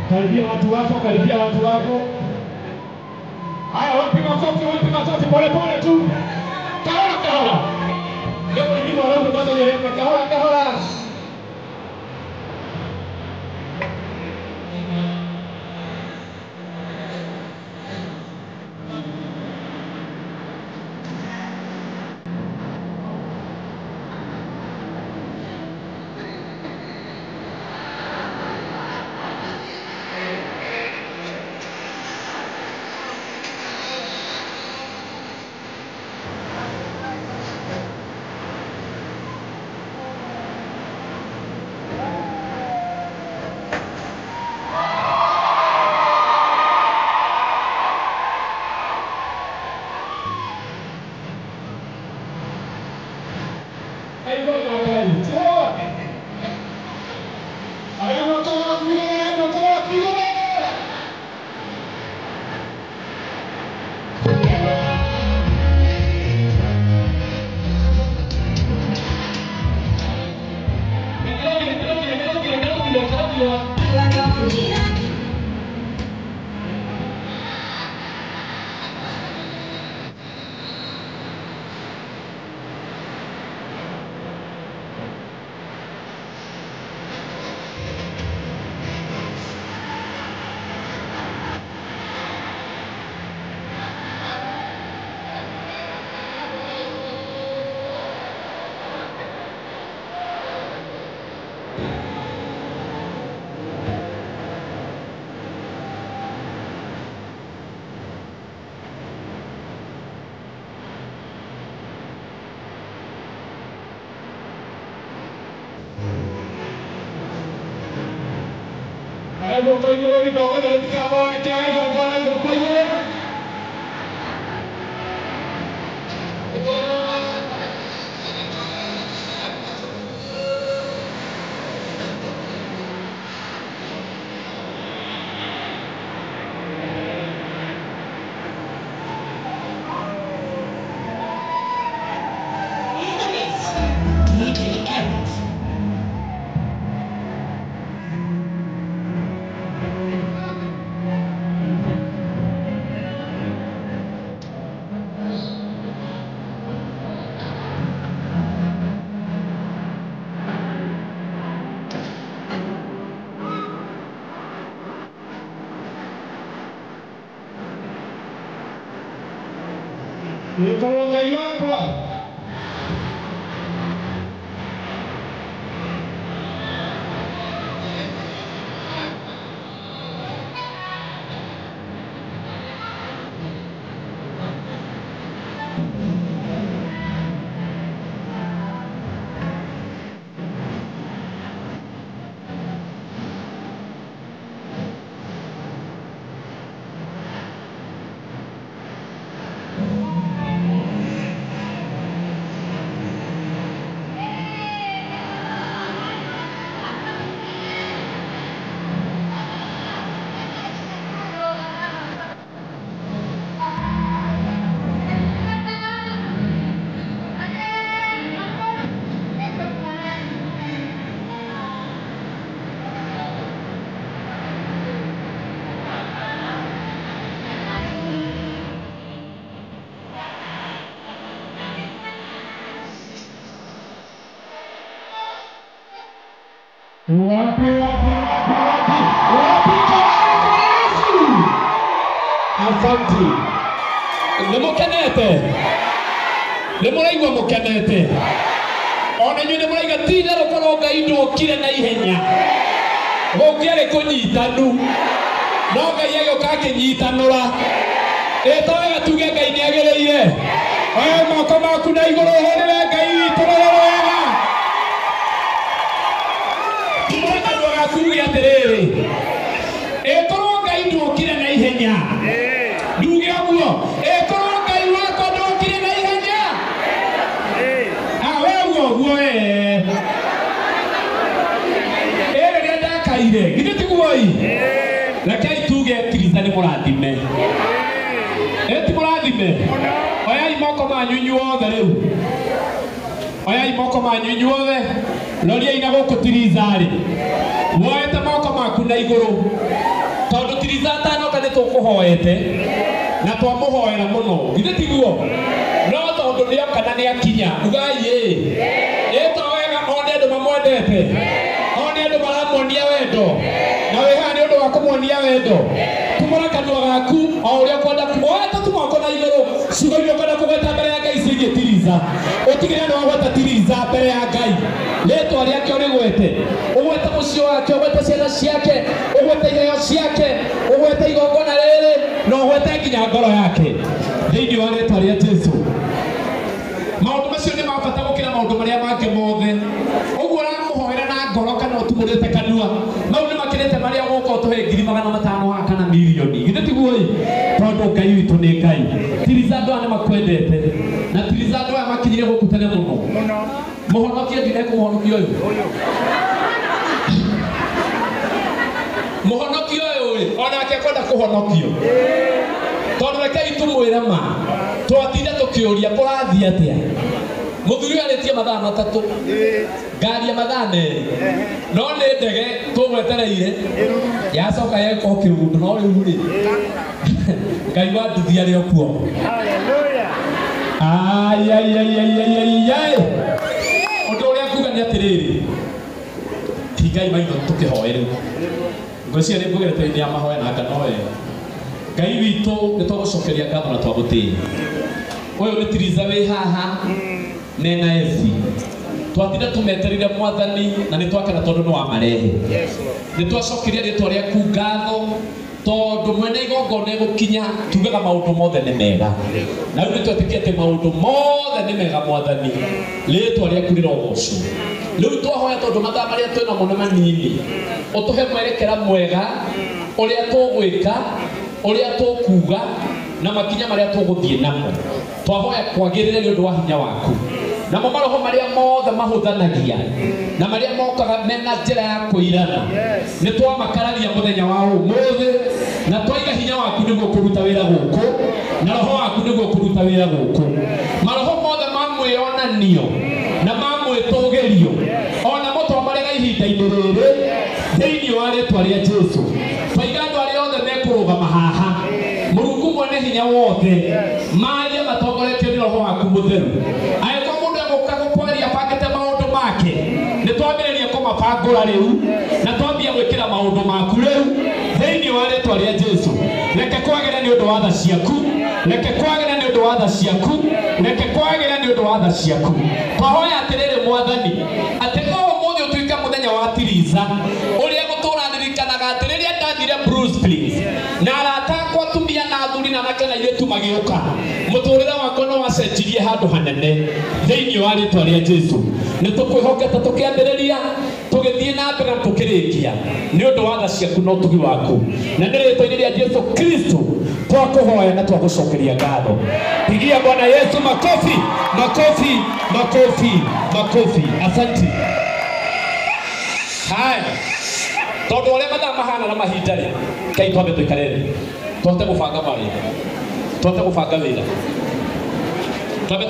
Karibia watu wako, karibia watu wako. Haya, wapi makofi, wapi makofi, pole pole tu. Kahora kahora. Leo ni wao kwanza yeye kahora kahora. Wapi wapi wapi wapi wapi kwa Yesu. Asante. Nĩmũkenete? Nĩmũraigua mũkenete? Ona inyuĩ nĩmũraiga ti itherũ korwo Ngai ndũkire na ihenya gũngĩarĩ kũnyitanu, no Ngai agĩũka akĩnyitanũra. Ĩto wega tuge Ngai nĩagĩrĩire. Oya moko maku na igũrũ ũhũrĩre Ngai witũ rũrĩ wega. Kuge atĩrĩrĩ, ĩkorwo Ngai ndũkire na ihenya, nduge ũguo, ĩkorwo Ngai wakwa ndũkire na ihenya, we uga ũguo ĩ rĩrĩa ndakaire, githĩ tiguo ĩ? Rekei tuge Tiriza nĩ mũrathime. Ĩ ti mũrathime? Oyai moko manyu inyuothe rĩu, oyai moko manyu inyuothe, roriai na gũkũ Tiriza rĩ, woete moko maku na igũrũ, tondũ Tiriza atanoka nĩ tũkũhoete na twamũhoera mũno, githĩ tiguo? No tondũ nĩoka na nĩakinya, ugai ĩ ĩto wega, one andũ mamwendete, one andũ maramuonia wendo, na wĩ haha nĩ ũndũ wa kũmuonia wendo. Tumũra kanua gaku o ũrĩa ũkwenda, woete tu moko na igũrũ, ciugo iria ũkwenda kũgweta mbere ya Ngai ciĩgiĩ Tiriza, ũtigĩrĩre nĩ wagweta Tiriza mbere ya Ngai, rĩtwa rĩake ũrĩgwete, ũgwete mũciĩ wake, ũgwete ciana ciake, ũgwete iheo ciake, ũgwete igongona rĩrĩ, na ũgwete nginya ngoro yake thĩinĩ wa rĩtwa rĩa Jesũ. Maũndũ macio nĩ ma bata gũkĩra maũndũ marĩa mangĩ mothe. Ũguo ũramũhoera na ngoro kana ũtumũrĩte kanua, mau nĩ makĩrĩte marĩa ũgũka ũtũhe 500,000 haha kana mirioni, githĩ tiguo ĩ? Tondũ Ngai witũ nĩ Ngai. Tiriza andũ aya nĩ makwendete, na Tiriza andũ aya makinyire gũkũ tene mũno. Mũhonokie ndinekũmũhonokia ũyũ, mũhonokia ũyũ ĩ, onake akwenda kũhonokio, tondũ rekei tũmwĩre ma, twatinda tũkĩũria kũrathiĩ atĩa. Mũthuri ũyũ arĩtie mathaa 3, ngari ya mathaa 2, no nĩ ndege tũgwetereire yacoka yeka o kĩũndũ, no rĩu rĩ Ngai wa nduthi arĩ o kuo. Ai ai ai ai ai ai. Ũndũ ũrĩa nguga nĩ atĩrĩrĩ, hingai maitho tũkĩhoe rĩu. Ngwĩciria nĩ ngũgerete hĩndĩ ya mahoya na nganoe. Ngai witũ nĩ twagũcokeria ngatho na twagũtĩĩa. Ũyũ nĩ Tiriza wĩ haha nena esi. Twatinda tũmeterire Mwathani na nĩ twakena tondũ nĩ wamarehe. Nĩ twacokeria rĩtwa rĩaku ngatho Tondu mwene igongona gukinya tugaga maundu mothe ni mega. Na riu nitwetikia ati maundu mothe ni mega Mwathani. Ritwa riaku rirogocwo. Riu twahoya tondu mathaa maria twina mo nĩ manini. Utuhe mwerekera mwega uria tugwika, uria tukuga na makinya maria tuguthie namo. Twahoya kwagirire ni undu wa hinya waku. Namo maroho maria mothe mahuthanagia na maria mokaga mena njira ya kuirana ni twamakararia muthenya wa umuthi na twaiga hinya waku niguo kuruta wira guku na roho waku niguo kuruta wira guku. Maroho mothe ma mwionanio na ma mwitugirio ona mo twamarega ihinda-inĩ rĩrĩ thĩinĩ wa rĩtwa rĩa Jesũ. Twaiga andũ arĩa othe mekũrũgama haha Mũrungu mwene hinya wothe maria matongoretio nĩ roho waku mũtheru. Angĩkorwo mũndũ egũka gũkwaria abangĩte maũndũ make nĩ twambĩrĩria kũmabangũra rĩu na twambia gwĩkĩra maũndũ maku rĩu thĩinĩ wa rĩtwa rĩa Jesũ. Reke kwagĩre nĩ ũndũ wa tha ciaku, reke kwagĩre nĩ ũndũ wa tha ciaku, reke kwagĩre nĩ ũndũ wa tha ciaku. Twahoya atĩrĩrĩ Mwathani atĩ ũmũthĩ ũtuĩke mũthenya wa tiriza ũrĩa gũtũra ndirikanaga atĩ rĩrĩa ndathire Bruce Springs na arata akwa atumia na athuri na anake na airĩtu magĩũka mũtũrĩre wakwa nĩ wacenjirie handũ hanene thĩinĩ wa rĩtwa rĩa Jesũ. Nĩ tũkwĩhokete tũkĩambĩrĩria tũgĩthiĩ na mbere na tũkĩrĩkia nĩ ũndũ wa tha ciaku na ũtugi waku, na nĩ rĩtwa-inĩ rĩa Jesũ Kristo twakũhoya na twagũcokeria ngatho. Pigia Bwana Yesu makofi, makofi, makofi, makofi. Asante. Haya, tondu uria mathaa mahana na mahinda ri, kai twambe tuikare thi tũhote gũbanga mawĩra, tũhote gũbanga wĩra, twambe.